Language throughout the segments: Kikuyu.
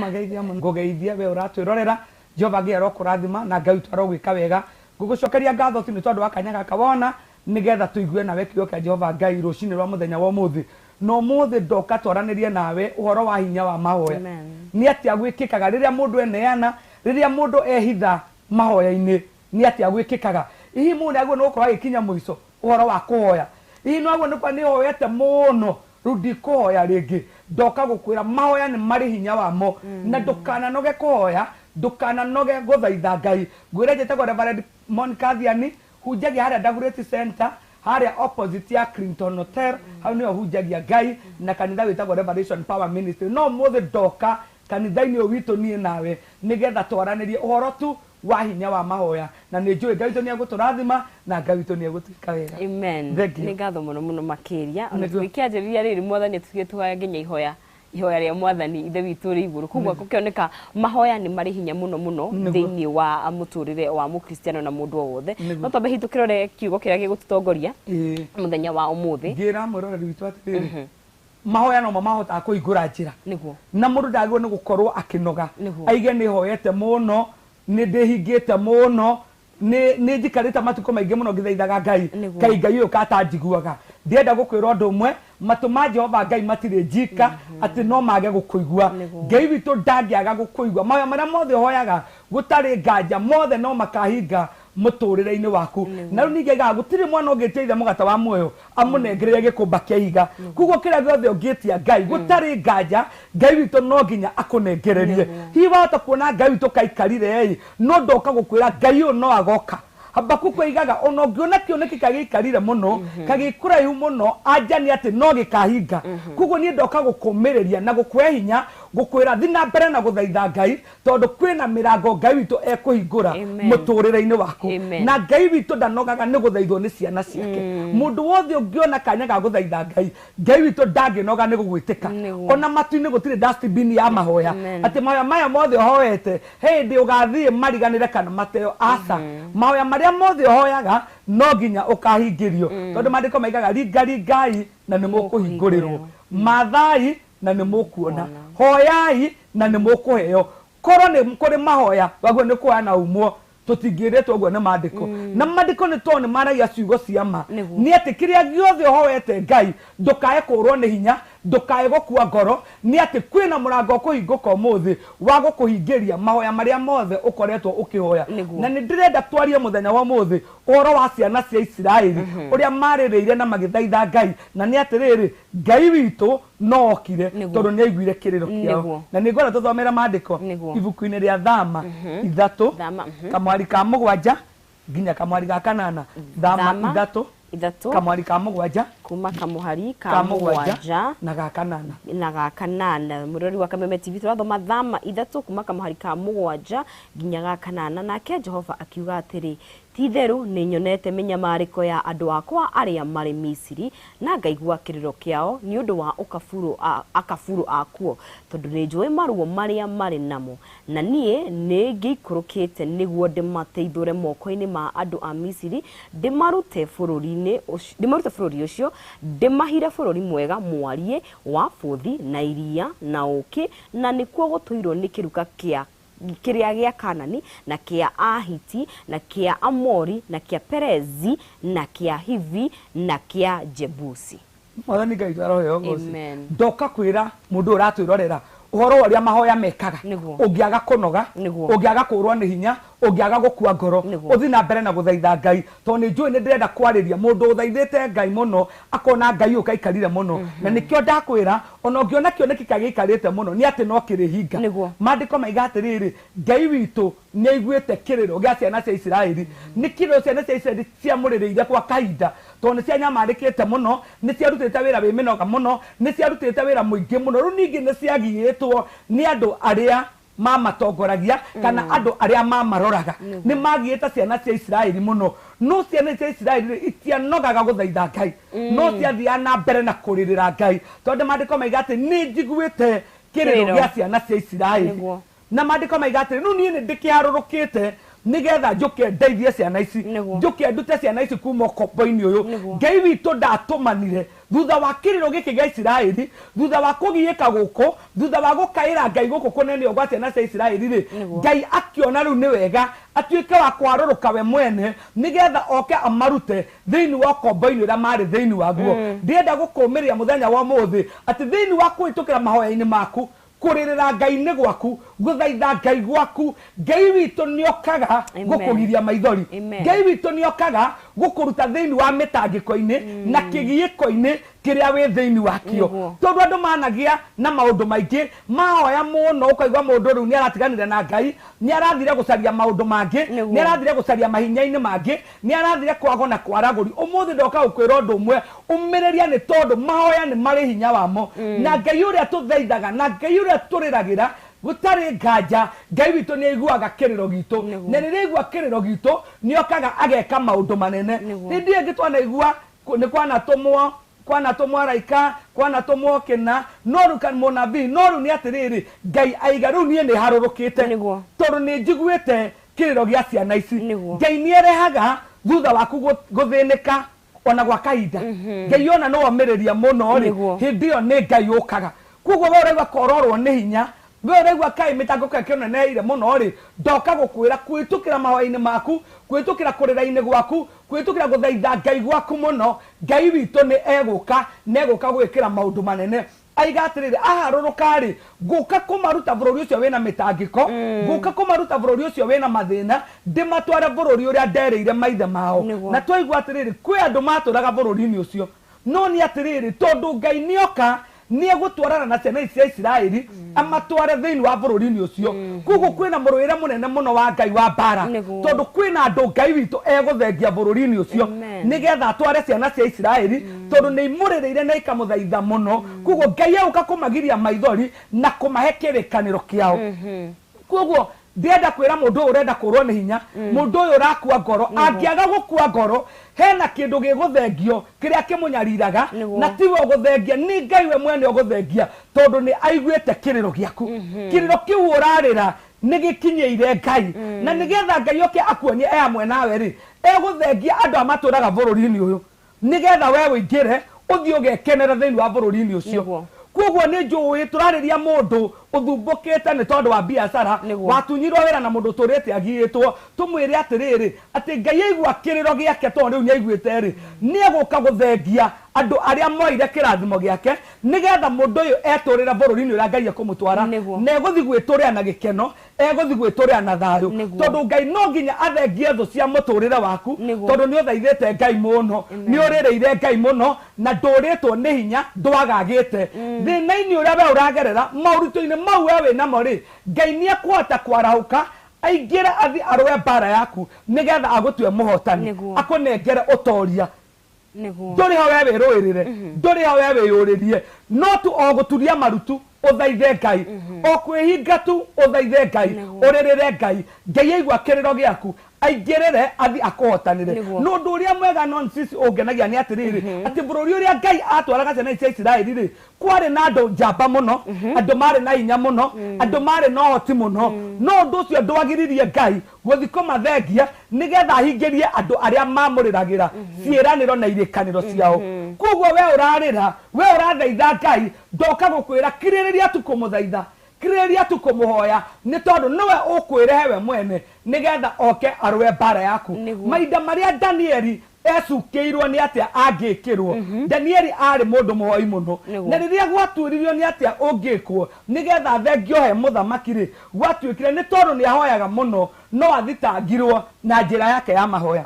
Mageithia mũno ngũgeithia we ũratwĩrorera. Jehova Ngai arokũrathima na Ngai witũ arogwĩka wega. Ngũgũcokeria ngatho tu nĩ tondũ wa kanya gaka wona nĩgetha tũigue nawe kiugo kĩa Jehova Ngai rũcinĩ rwa mũthenya wa ũmũthĩ. Na ũmũthĩ ndoka twaranĩrie nawe ũhoro wa hinya wa mahoya. Amen. Nĩ atĩa gwĩkĩkaga rĩrĩa mũndũ eneana, rĩrĩa mũndũ ehitha mahoya-inĩ, nĩ atĩa gwĩkĩkaga? Hihi mũndũ nĩ agĩrĩirwo nĩ gũkorwo agĩkinya mũico ũhoro wa kũhoya? Hihi no agĩrĩirwo nĩ kuga nĩ hoete mũno rĩu ndikũhoya rĩngĩ? Ndoka gũkwĩra mahoya nĩ marĩ hinya wamo, na ndũkananoge kũhoya, ndũkananoge gũthaitha Ngai. Ngwĩre njĩtagwo Reverend Monica Thiani, hunjagia harĩa Dagoretti Center, harĩa opposite ya Clinton Hotel, hau nĩho hunjagia Ngai na kanitha wĩtagwo Revelation Power Ministry. No ũmũthĩ ndoka kanitha-inĩ ũyũ witũ niĩ nawe nĩgetha twaranĩrie ũhoro tu wa hinya wa mahoya, na nĩ njũĩ Ngai witũ nĩ egũtũrathima na Ngai witũ nĩ egũtwĩka wega. Amen. Thank you. Nĩ ngatho mũno mũno makĩria. Ona Nĩguo. tũgĩkĩanjĩrĩria rĩrĩ mwathani atũtige tũhoya nginya ihoya ihoya rĩa mwathani ithe witũ ũrĩ igũrũ. Koguo gũkĩoneka mahoya nĩ marĩ hinya mũno mũno Nĩguo. thĩinĩ wa mũtũrĩre wa mũkristiano na mũndũ o wothe. Nĩguo. No twambe hihi tũkĩrore kiugo kĩrĩa gĩgũtũtongoria Ĩĩ. mũthenya wa ũmũthĩ. Ngĩra mwĩroreri witũ atĩrĩrĩ, mahoya nomo mahotaga kũhingũra njĩra. Nĩguo. Na mũndũ ndagĩrĩirwo nĩ gũkorwo akĩnoga. Nĩguo. Aige nĩ hoete mũno, nĩ ndĩhingĩte mũno, nĩ njikarĩte matukũ maingĩ mũno ngĩthaithaga Ngai. Nĩguo. Kaĩ Ngai ũyũ katanjiguaga. Ndĩrenda gũkwĩra ũndũ ũmwe, matũ ma Jehova Ngai matirĩ njika atĩ no mage gũkũigua. Nĩguo. Ngai witũ ndangĩaga gũkũigua. Mahoya marĩa mothe ũhoyaga gũtarĩ nganja mothe no makahinga mũtũrĩre-inĩ waku. Na rĩu ningĩ aigaga gũtirĩ mwana ũngĩtia ithe mũgate wa muoyo amũnengereire gĩkũmba kĩa ihiga. Koguo kĩrĩa gĩothe ũngĩtia Ngai gũtarĩ nganja Ngai witũ no nginya akũnengererie. Hihi wahota kuona Ngai witũ kaikarire ĩ, no ndoka gũkwĩra Ngai ũyũ no agoka. Habakuku aigaga ona ũngĩona kĩoneki kagĩikarire mũno, kagĩkũraihu mũno, anja nĩ atĩ no gĩkahinga. Koguo niĩ ndoka gũkũmĩrĩria na gũkũhe hinya, gũkwĩra thi na mbere na gũthaitha Ngai, tondũ kwĩna mĩrango Ngai witũ ekũhingũra Amen. mũtũrĩre-inĩ waku. Amen. Na Ngai witũ ndanogaga nĩ gũthaithwo nĩ ciana ciake. Mũndũ wothe ũngĩona kanya ga gũthaitha Ngai, Ngai witũ ndangĩnoga nĩ gũgwĩtĩka. Nĩguo. Ona matu-inĩ gũtirĩ dustbin ya mahoya. Amen. Atĩ mahoya maya mothe ũhoete, he hĩndĩ ũgathiĩ mariganĩre kana mateo. Aca. Mahoya marĩa mothe ũhoyaga no nginya ũkahingĩrio. Tondũ maandĩko maigaga ringaringai na nĩ mũkũhingũrĩrwo. Mathai na nĩ mũkuona. Hoyai na nĩ mũkũheo. Korwo nĩ kũrĩ mahoya waguo nĩ kuoya na umwo, tũtingĩrĩtwo ũguo nĩ maandĩko. Na maandĩko nĩ tondũ nĩ maragia ciugo cia ma. Nĩguo. Nĩ atĩ kĩrĩa gĩothe ũhoete Ngai, ndũkae kũũrwo nĩ hinya, ndũkae gũkua ngoro, nĩ atĩ kwĩna mũrango ũkũhingũka ũmũthĩ wa gũkũhingĩria mahoya marĩa mothe ũkoretwo ũkĩhoya. Nĩguo. Na nĩ ndĩrenda twarie mũthenya wa ũmũthĩ ũhoro wa ciana cia Isiraeli, ũrĩa marĩrĩire na magĩthaitha Ngai. Na nĩ atĩrĩrĩ, Ngai witũ no okire Nĩguo. tondũ nĩ aiguire kĩrĩro kĩao. Nĩguo. Na nĩ ngwenda tũthomere maandĩko Nĩguo. ibuku-inĩ rĩa Thama ithatũ, Thama, kamwari ka mũgwanja nginya kamwari ga kanana. Thama Thama ithatũ, ithatũ, kamwari ka mũgwanja, kuma kamũhari ka ka mũgwanja mũgwanja na ga kanana. na ga kanana. Mũrori wa Kameme TV tũrathoma Thama ithatũ kuma kamũhari ka mũgwanja nginya ga kanana. Nake Jehova akiuga atĩrĩ, ti-itherũ nĩnyonete mĩnyamarĩko ya andũ akwa arĩa marĩ Misiri, na ngaigua kĩrĩro kĩao nĩ ũndũ wa ũkaburu akaburu akuo, tondũ nĩnjũĩ maruo marĩa marĩ namo. Na niĩ nĩngĩikũrũkĩte nĩguo ndĩmateithũre moko-inĩ ma andũ a Misiri, ndĩmarute bũrũri-inĩ ndĩmarute bũrũri ũcio, ndĩmahire bũrũri mwega mwariĩ wa bũthi na iria na ũũkĩ, na nĩkuo gũtũirwo nĩ kĩruka kĩa kĩrĩa gĩa Kanani, na kĩa Ahiti, na kĩa Amori, na kĩa Perezi, na kĩa Hivi, na kĩa Jebusi. Mwathani Ngai witũ aroheo ũgoci. Amen. Ndoka kwĩra mũndũ ũyũ ũratwĩrorera ũhoro wa ũrĩa mahoya mekaga. Nĩguo. Ũngĩaga kũnoga, Nĩguo. ũngĩaga kũũrwo nĩ hinya, ũngĩaga gũkua ngoro, Nĩguo. ũthiĩ na mbere na gũthaitha Ngai. Tondũ nĩ njũĩ nĩ ndĩrenda kwarĩria mũndũ ũthaithĩte Ngai mũno, akona Ngai ũyũ kaikarire mũno. Na nĩkĩo ndakwĩra, ona ũngĩona kĩoneki kagĩikarĩte mũno, nĩ atĩ no kĩrĩhinga. Nĩguo. Maandĩko maiga atĩrĩrĩ, Ngai witũ nĩ aiguĩte kĩrĩro gĩa ciana cia Isiraeli. Nĩ kĩrĩro ciana cia Isiraeli ciamũrĩrĩire kwa kahinda, tondũ nĩ cianyamarĩkĩte mũno, nĩ ciarutĩte wĩra wĩ mĩnoga mũno, nĩ ciarutĩte wĩra mũingĩ mũno. Rĩu ningĩ nĩ ciagiĩtwo nĩ andũ arĩa mamatongoragia kana andũ arĩa mamaroraga. Nĩ magiĩte ciana cia Isiraeli mũno. No ciana cia Isiraeli rĩ, itianogaga gũthaitha Ngai, no ciathiaga na mbere na kũrĩrĩra Ngai, tondũ maandĩko maiga atĩ nĩ njiguĩte kĩrĩro Kĩrĩro. gĩa ciana cia Isiraeli. Nĩguo. Na maandĩko maiga atĩrĩ, rĩu niĩ nĩ ndĩkĩharũrũkĩte Nĩgetha njũke ndeithie ciana ici, njũke ndute ciana ici kuma ũkombo-inĩ ũyũ. Ngai witũ ndatũmanire thutha wa kĩrĩro gĩkĩ gĩa Isiraeli, thutha wa kũgiĩka gũkũ, thutha wa gũkaĩra Ngai gũkũ kũnene gwa ciana cia Isiraeli rĩ, Ngai akĩona rĩu nĩ wega atuĩke wa kwarũrũka we mwene nĩgetha oke amarute thĩinĩ wa ũkombo-inĩ ũrĩa marĩ thĩinĩ waguo. Ndĩrenda gũkũmĩrĩria mũthenya wa ũmũthĩ atĩ thĩinĩ wa kũhĩtũkĩra mahoya-inĩ maku, kũrĩrĩra Ngai-inĩ gwaku, gũthaitha Ngai gwaku, Ngai witũ nĩokaga gũkũgiria maithori. Ngai witũ nĩokaga gũkũruta thĩinĩ wa mĩtangĩko-inĩ na kĩgiĩko-inĩ kĩrĩa wĩ thĩinĩ wakĩo. Tondũ andũ managĩa na maũndũ maingĩ, mahoya mũno ũkaigua mũndũ rĩu nĩaratiganire na Ngai, nĩarathire gũcaria maũndũ mangĩ, nĩarathire gũcaria mahinya-inĩ mangĩ, nĩarathire kwago na kwaragũri. Ũmũthĩ ndoka gũkwĩra ũndũ ũmwe, ũmĩrĩria nĩ tondũ mahoya nĩ marĩ hinya wamo. Na Ngai ũrĩa tũthaithaga, na Ngai ũrĩa tũrĩragĩra, gũtarĩ nganja Ngai witũ nĩ aiguaga kĩrĩro gitũ. Na rĩrĩa aigua kĩrĩro gitũ, nĩokaga ageka maũndũ manene. Hĩndĩ ĩyo ĩngĩ twanaigua nĩ kwanatũmwo kwanatũmwo araika, kwanatũmwo kĩna, no rĩu kana mũnabii, no rĩu nĩ atĩrĩrĩ, Ngai aiga rĩu niĩ nĩ harũrũkĩte tondũ nĩ njiguĩte kĩrĩro gĩa ciana ici. Ngai nĩ erehaga thutha waku gũthĩnĩka ona gwa kahinda. Ngai ona nĩ womĩrĩria mũno rĩ, hĩndĩ ĩyo nĩ Ngai ũkaga. Koguo we ũraigua kororwo nĩ hinya, we ũraigua kaĩ mĩtangĩko ĩkĩũneneheire mũno rĩ, ndoka gũkwĩra kũhĩtũkĩra mahoya-inĩ maku, kũhĩtũkĩra kũrĩra-inĩ gwaku, kũhĩtũkĩra gũthaitha Ngai gwaku mũno, Ngai witũ nĩ egũka, na egũka gwĩkĩra maũndũ manene. Aiga atĩrĩrĩ, aharũrũka rĩ, ngũka kũmaruta bũrũri ũcio wĩna mĩtangĩko, ngũka kũmaruta bũrũri ũcio wĩna mathĩna, ndĩmatware bũrũri ũrĩa nderĩire maithe mao. Na twaigua atĩrĩrĩ, kwĩ andũ matũraga bũrũri-inĩ ũcio. No nĩ atĩrĩrĩ, tondũ Ngai nĩoka, nĩegũtwarana na ciana ici cia Isiraeli, amatware thĩinĩ wa bũrũri-inĩ ũcio. Koguo kwĩna mũrũĩre mũnene mũno wa Ngai wa mbara, tondũ kwĩna andũ Ngai witũ egũthengia bũrũri-inĩ ũcio, nĩgetha atware ciana cia Isiraeli, tondũ nĩ imũrĩrĩire na ikamũthaitha mũno. Koguo Ngai egũka kũmagiria maithori na kũmahe kĩrĩkanĩro kĩao. Koguo ndĩrenda kwĩra mũndũ ũyũ ũrenda kũrwo nĩ hinya, mũndũ ũyũ ũrakua ngoro, angĩaga gũkua ngoro, hena kĩndũ gĩgũthengio kĩrĩa kĩmũnyariraga, na tiwe ũgũthengia, nĩ Ngai we mwene ũgũthengia, tondũ nĩ aiguĩte kĩrĩro gĩaku. Kĩrĩro kĩu ũrarĩra nĩ gĩkinyĩire Ngai, na nĩgetha Ngai oke akuonie e hamwe nawe rĩ, egũthengia andũ a matũraga bũrũri-inĩ ũyũ, nĩgetha we ũingĩre ũthiĩ ũgekenere thĩinĩ wa bũrũri-inĩ ũcio. Koguo nĩ njũĩ tũrarĩria mũndũ ũthumbũkĩte nĩ tondũ wa biacara, watunyirwo wĩra na mũndũ ũtũrĩte agiĩtwo, tũmwĩre atĩrĩrĩ, atĩ Ngai aigua kĩrĩro gĩake, tondũ rĩu nĩ aiguĩte rĩ, nĩ egũka gũthengia andũ arĩa moire kĩrathimo gĩake, nĩgetha mũndũ ũyũ etũrĩre bũrũri-inĩ ũrĩa Ngai ekũmũtwara, na egũthiĩ gwĩtũrĩra na gĩkeno, egũthiĩ gwĩtũrĩra na thayũ. Tondũ Ngai no nginya athengie thũ cia mũtũrĩre waku, tondũ nĩ ũthaithĩte Ngai mũno, nĩ ũrĩrĩire Ngai mũno, na ndũrĩtwo nĩ hinya, ndwagagĩte. Thĩna-inĩ ũrĩa we ũragerera, maũritũ-inĩ mau we wĩnamo rĩ, Ngai nĩ ekũhota kwarahũka, aingĩre athiĩ arũe mbara yaku, nĩgetha agũtue mũhotani, akũnengere ũtoria. Ndũrĩ ho we wĩrũĩrĩre, ndũrĩ ho we wĩyũrĩrie, no tu o gũturia marutu ũthaithe Ngai, o kwĩhinga tu ũthaithe Ngai, ũrĩrĩre Ngai. Ngai aigua kĩrĩro gĩaku, aingĩrĩre athiĩ akũhotanĩre. Na ũndũ ũrĩa mwega nonsense ũngenagia nĩ atĩrĩrĩ, atĩ bũrũri ũrĩa Ngai atwaraga ciana ici cia Isiraeli rĩ, kwarĩ na andũ njamba mũno, andũ marĩ na hinya mũno, andũ marĩ na ũhoti mũno, no ũndũ ũcio ndwagiririe Ngai gũthiĩ kũmathengia nĩgetha ahingĩrie andũ arĩa mamũrĩragĩra ciĩranĩro na irĩkanĩro ciao. Koguo we ũrarĩra, we ũrathaitha Ngai, ndoka gũkwĩra kirĩrĩria tu kũmũthaitha, kirĩrĩria tu kũmũhoya, nĩ tondũ nĩwe ũkwĩrehe we mwene nĩgetha oke arũe mbara yaku. Mahinda marĩa Danieli ecukĩirwo nĩ atĩa angĩkĩrwo, Danieli arĩ mũndũ mũhoi mũno, na rĩrĩa gwatuĩririo nĩ atĩa ũngĩkwo nĩgetha thengio he mũthamaki rĩ, gwatuĩkire nĩ tondũ nĩ ahoyaga mũno, no athitangirwo na njĩra yake ya mahoya.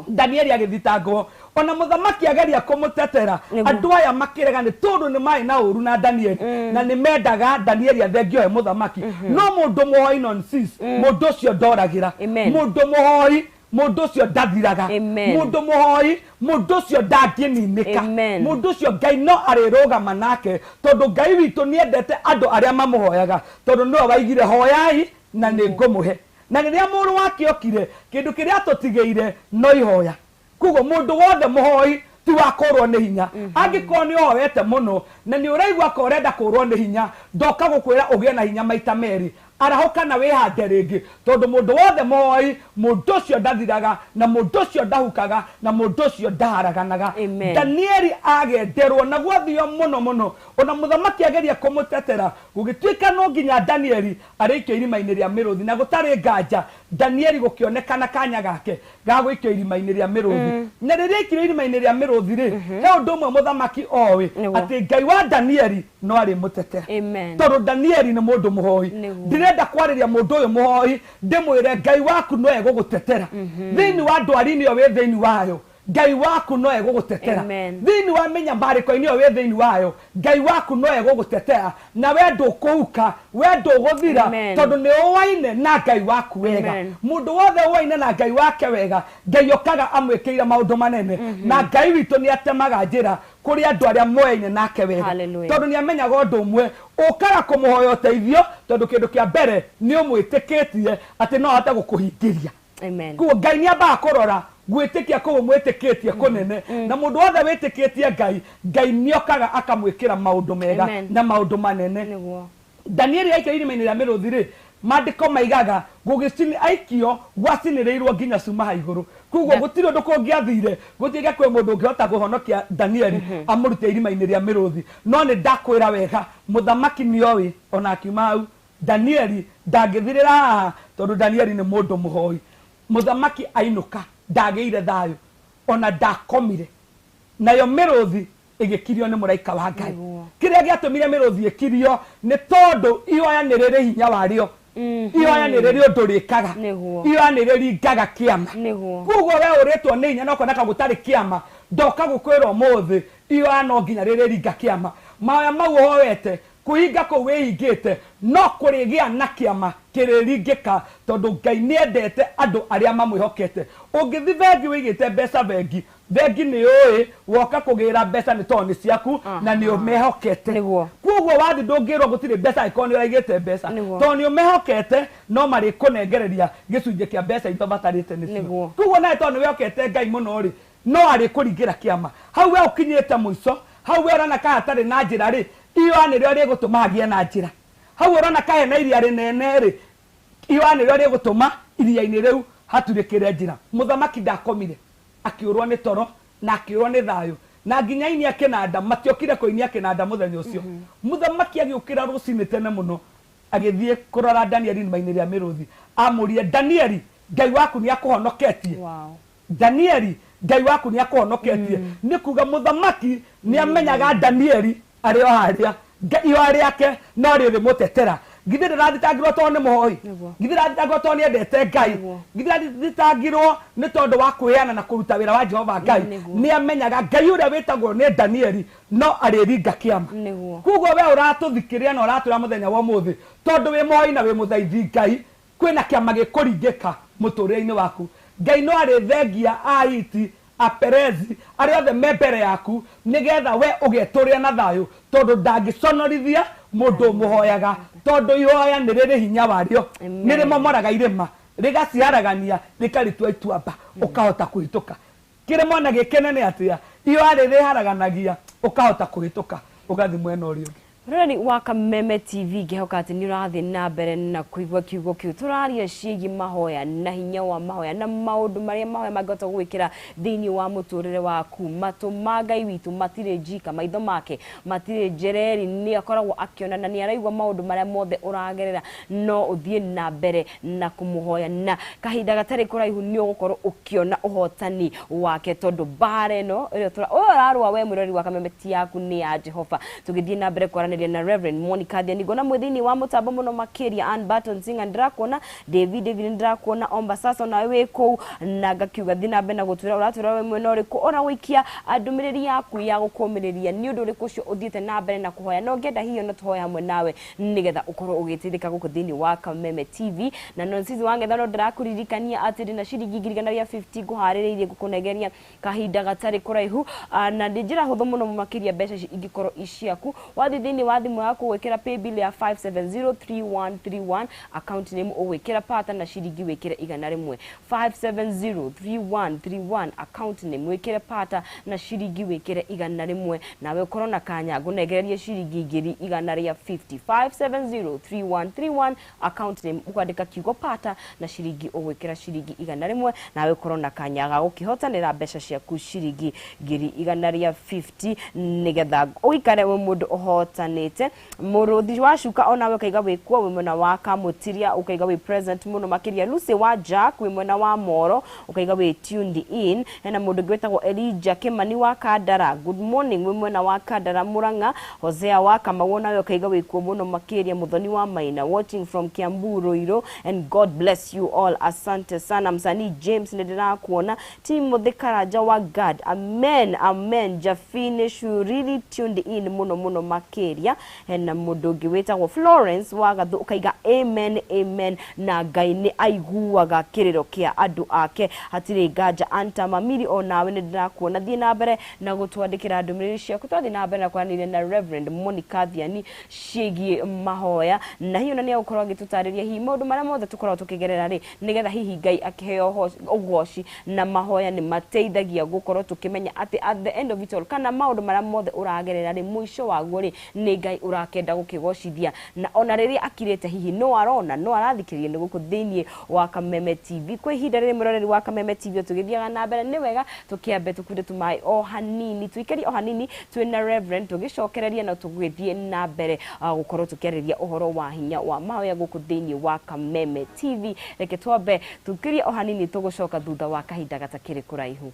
Danieli agĩthitangwo, ona mũthamaki ageria kũmũtetera, andũ aya makĩrega nĩ tondũ nĩ marĩ na ũru na Danieli, na nĩ mendaga Danieli athengio he mũthamaki. No mũndũ mũhoi nonsense, mũndũ ũcio ndoragĩra. Mũndũ mũhoi, mũndũ ũcio ndathiraga. Mũndũ mũhoi, mũndũ ũcio ndangĩninĩka. Mũndũ ũcio Ngai no arĩrũgama nake, tondũ Ngai witũ nĩendete andũ arĩa mamũhoyaga, tondũ nĩwe waigire hoyai na nĩ ngũmũhe. Na rĩrĩa mũrũ wake okire, kĩndũ kĩrĩa atũtigĩire no ihoya. Koguo mũndũ wothe mũhoi ti wa kũrwo nĩ hinya. Angĩkorwo nĩ ũhoete mũno na nĩ ũraigua ka ũrenda kũrwo nĩ hinya, ndoka gũkwĩra ũgĩe na hinya maita merĩ. Arahũka na wĩhande rĩngĩ, tondũ mũndũ wothe mũhoi, mũndũ ũcio ndathiraga, na mũndũ ũcio ndahukaga, na mũndũ ũcio ndaharaganaga. Amen. Danieli agenderwo na gwathio mũno mũno, ona mũthamaki ageria kũmũtetera, gũgĩtuĩka no nginya Danieli arĩikio irima-inĩ rĩa mĩrũthi, na gũtarĩ nganja Danieli gũkĩonekana kanya gake ga gũikio irima-inĩ rĩa mĩrũthi. Na rĩrĩa aikirio irima-inĩ rĩa mĩrũthi rĩ, he ũndũ ũmwe mũthamaki oĩ, atĩ Ngai wa Danieli no arĩmũtetera. Amen. Tondũ Danieli nĩ mũndũ mũhoi. Ndĩrenda kwarĩria mũndũ ũyũ mũhoi, ndĩmwĩre Ngai waku no egũgũtetera. Thĩinĩ wa ndwari-inĩ ĩyo wĩ thĩinĩ wayo, Ngai waku no egũgũtetera. Thĩinĩ wa mĩnyamarĩko-inĩ ĩyo wĩ thĩinĩ wayo, Ngai waku no egũgũtetera, na we ndũkũhuka, we ndũgũthira, tondũ nĩ ũwaine na Ngai waku wega. Mũndũ wothe ũwaine na Ngai wake wega, Ngai okaga amwĩkĩire maũndũ manene. Na Ngai witũ nĩ atemaga njĩra kũrĩ andũ arĩa moyaine nake wega. Tondũ nĩ amenyaga ũndũ ũmwe, ũkaga kũmũhoya ũteithio, tondũ kĩndũ kĩa mbere nĩ ũmwĩtĩkĩtie atĩ no ahote gũkũhingĩria. Koguo Ngai nĩ ambaga kũrora gwĩtĩkia kũu ũmwĩtĩkĩtie kũnene, na mũndũ wothe wĩtĩkĩtie Ngai, Ngai nĩ okaga akamwĩkĩra maũndũ mega na maũndũ manene. Danieli aikio irima-inĩ rĩa mĩrũthi rĩ, maandĩko maigaga gũgĩcini aikio gwacinĩrĩirwo nginya cuma ha igũrũ. Koguo gũtirĩ ũndũ kũngĩathire, gũtuĩke kwĩ mũndũ ũngĩhota kũhonokia Danieli amũrute irima-inĩ rĩa mĩrũthi. No nĩ ndakwĩra wega, mũthamaki nĩ oĩ ona akiuma hau, Danieli ndangĩthirĩra haha, tondũ Danieli nĩ mũndũ mũhoi. Mũthamaki ainũka ndagĩire thayũ, ona ndakomire. Nayo mĩrũthi ĩgĩkirio nĩ mũraika wa Ngai. Kĩrĩa gĩatũmire mĩrũthi ĩkirio nĩ tondũ ihoya nĩ rĩrĩ hinya warĩo. Ihoya nĩ rĩrĩ ũndũ rĩkaga. Ihoya nĩ rĩringaga kĩama. Koguo we ũrĩtwo nĩ hinya na ũkona gũtarĩ kĩama, ndoka gũkwĩra ũmũthĩ ihoya no nginya rĩrĩringa kĩama. Mahoya mau ũhoete, kũhinga kũu wĩhingĩte, no kũrĩgĩa na kĩama kĩrĩringĩka, tondũ Ngai nĩendete andũ arĩa mamwĩhokete. Ũngĩthi bengi wĩigĩte mbeca bengi, bengi nĩ yũĩ woka kũgĩra mbeca nĩ tondũ nĩ ciaku na nĩ ũmehokete. Koguo wathi ndũngĩrwo gũtirĩ mbeca angĩkorwo nĩ ũraigĩte mbeca, tondũ nĩ ũmehokete no marĩkũnengereria gĩcunjĩ kĩa mbeca iria ũbatarĩte nĩcio. Koguo nawe tondũ nĩ wĩhokete Ngai mũno rĩ, no arĩkũringĩra kĩama. Hau we ũkinyĩte mũico, hau we ũrona ka hatarĩ na njĩra rĩ, ihoya nĩrĩo rĩgũtũma hagĩe na njĩra. Hau ũrona ka hena iria rĩnene rĩ, ihoya nĩrĩo rĩgũtũma iria-inĩ rĩu haturĩkĩre njĩra. Mũthamaki ndakomire, akĩũrwo nĩ toro na akĩũrwo nĩ thayũ, na nginya aini a kĩnanda matiokire kũinia kĩnanda mũthenya ũcio. Mũthamaki agĩũkĩra rũcinĩ tene mũno, agĩthiĩ kũrora Danieli irima-inĩ rĩa mĩrũthi. Amũririe, Danieli, Ngai waku nĩ akũhonoketie? Danieli, Ngai waku nĩ akũhonoketie. Nĩ kuga mũthamaki nĩ amenyaga Danieli arĩ o harĩa, ihoya rĩake no rĩrĩmũtetera. Githĩ ndarathitangirwo tondũ nĩ mũhoi? Githĩ ndarathitangirwo tondũ nĩ endete Ngai? Githĩ ndarathitangirwo nĩ tondũ wa kwĩyana na kũruta wĩra wa Jehova Ngai? Nĩ amenyaga Ngai ũrĩa wĩtagwo nĩ Danieli no arĩringa kĩama. Koguo we ũratũthikĩrĩria na ũratwĩra mũthenya wa ũmũthĩ, tondũ wĩ mũhoi na wĩ mũthaithi Ngai, kwĩna kĩama gĩkũringĩka mũtũrĩre-inĩ waku. Ngai no arĩthengia Ahiti, Aperezi, arĩa othe me mbere yaku, nĩgetha we ũgetũrĩra na thayũ, tondũ ndangĩconorithia mũndũ ũmũhoyaga, tondũ ihoya nĩ rĩrĩ hinya warĩo, nĩ rĩmomoraga irĩma, rĩgaciharagania, rĩkaritua ituamba, ũkahota kũhĩtũka. Kĩrĩma ona gĩkĩnene atĩa, ihoya rĩrĩharaganagia, ũkahota kũhĩtũka, ũgathiĩ mwena ũrĩa ũngĩ. Mũroreri wa Kameme TV, ngĩhoka atĩ nĩ ũrathiĩ na mbere na kũigua kiugo kĩu tũraria ciĩgiĩ mahoya na hinya wa mahoya na maũndũ marĩa mahoya mangĩhota gũgwĩkĩra thĩinĩ wa mũtũrĩre waku. Matũ ma Ngai witũ matirĩ njika, maitho make matirĩ njereri, nĩ akoragwo akĩona na nĩ araigua maũndũ marĩa mothe ũragerera. No ũthiĩ na mbere na kũmũhoya na kahinda gatarĩ kũraihu nĩ ũgũkorwo ũkĩona ũhotani wake, tondũ mbara ĩno ĩrĩa ũyũ ũrarũa we mwĩroreri wa Kameme ti yaku, nĩ ya Jehova. Tũgĩthiĩ na mbere kwaranĩria na Reverend Monica Thiani, ngona mwĩ thĩinĩ wa mũtambo mũno makĩria. Ann Barton Singer ndĩrakuona, David David ndĩrakuona, Omba Sasa onawe wĩ kũu, na ngakiuga thiĩ na mbere na gũtwĩra ũratwĩra we mwena ũrĩkũ, ona gũikia ndũmĩrĩri yaku ya gũkũmĩrĩria nĩ ũndũ ũrĩkũ ũcio ũthiĩte na mbere na kũhoya, na ũngĩenda hihi ona tũhoe hamwe nawe nĩgetha ũkorwo ũgĩteithĩka gũkũ thĩinĩ wa Kameme TV. Na Nonsizi wa Ng'ethano, ndĩrakũririkania atĩ ndĩna ciringi 150,000 ngũharĩrĩirie ngũkũnengeria kahinda gatarĩ kũraihu, na nĩ njĩra hũthũ mũno makĩria mbeca ici ingĩkorwo i ciaku. Wathiĩ thĩinĩ Thĩinĩ wa thimũ yaku ũgwĩkĩra paybill ya 5703131, account name ũgwĩkĩra pata na ciringi wĩkĩre 100. 5703131, account name wĩkĩre pata na ciringi wĩkĩre 100, nawe ũkorwo na kanya ngũnengererie ciringi 150,000. 5703131, account name ũkwandĩka kiugo pata na ciringi ũgwĩkĩra ciringi 100, nawe ũkorwo na kanya ga gũkĩhotanĩra mbeca ciaku ciringi 150,000, nĩgetha ũikare wĩ mũndũ ũhotanĩte. Mũrũthi wa cuka onawe ũkaiga wĩkuo, wĩ mwena wa Kamũtiria, ũkaiga wĩ present mũno makĩria. Lucy wa Jack wĩ mwena wa Moro, ũkaiga wĩ tuned in. Hena mũndũ ũngĩ wĩtagwo Elijah Kimani wa Kandara, good morning, wĩ mwena wa Kandara Murang'a. Hosea wa Kamau onawe ũkaiga wĩkuo mũno makĩria. Muthoni wa Maina watching from Kiambu Ruiru, and God bless you all, asante sana. Msanii James nĩ ndĩrakuona. Timothy Karanja wa Gad, amen amen. Jafine Shuriri tuned in mũno mũno makĩria. Hena mũndũ ũngĩ wĩtagwo Florence wa Gathu, ũkaiga amen amen, na Ngai nĩ aiguaga kĩrĩro kĩa andũ ake, hatirĩ nganja. Anta Mamiri onawe nĩ ndĩrakuona, thiĩ na mbere na gũtwandĩkĩra ndũmĩrĩri ciaku. Twathiĩ na mbere na kwaranĩria na Reverend Monica Thiani ciĩgiĩ mahoya, na hihi ona nĩ egũkorwo agĩtũtarĩria hihi maũndũ marĩa mothe tũkoragwo tũkĩgerera rĩ, nĩgetha hihi Ngai akĩheo ũgoci, na mahoya nĩ mateithagia gũkorwo tũkĩmenya atĩ at the end of it all, kana maũndũ marĩa mothe ũragerera rĩ, mũico waguo rĩ, nĩ Ngai ũrakenda gũkĩgocithia. Na ona rĩrĩa akirĩte hihi no arona, no arathikĩrĩria nĩ gũkũ thĩinĩ wa Kameme TV. Kwa ihinda rĩrĩ, mũroreri wa Kameme TV, tũgĩthiaga na mbere, nĩ wega tũkĩambe tũkunde tũmaĩ o hanini, tũikarie o hanini twĩna Reverend, tũgĩcokereria na tũgĩthiĩ na mbere gũkorwo tũkĩarĩria ũhoro wa hinya wa mahoya gũkũ thĩinĩ wa Kameme TV. Reke twambe tũkirie o hanini, tũgũcoka thutha wa kahinda gatakĩrĩ kũraihu.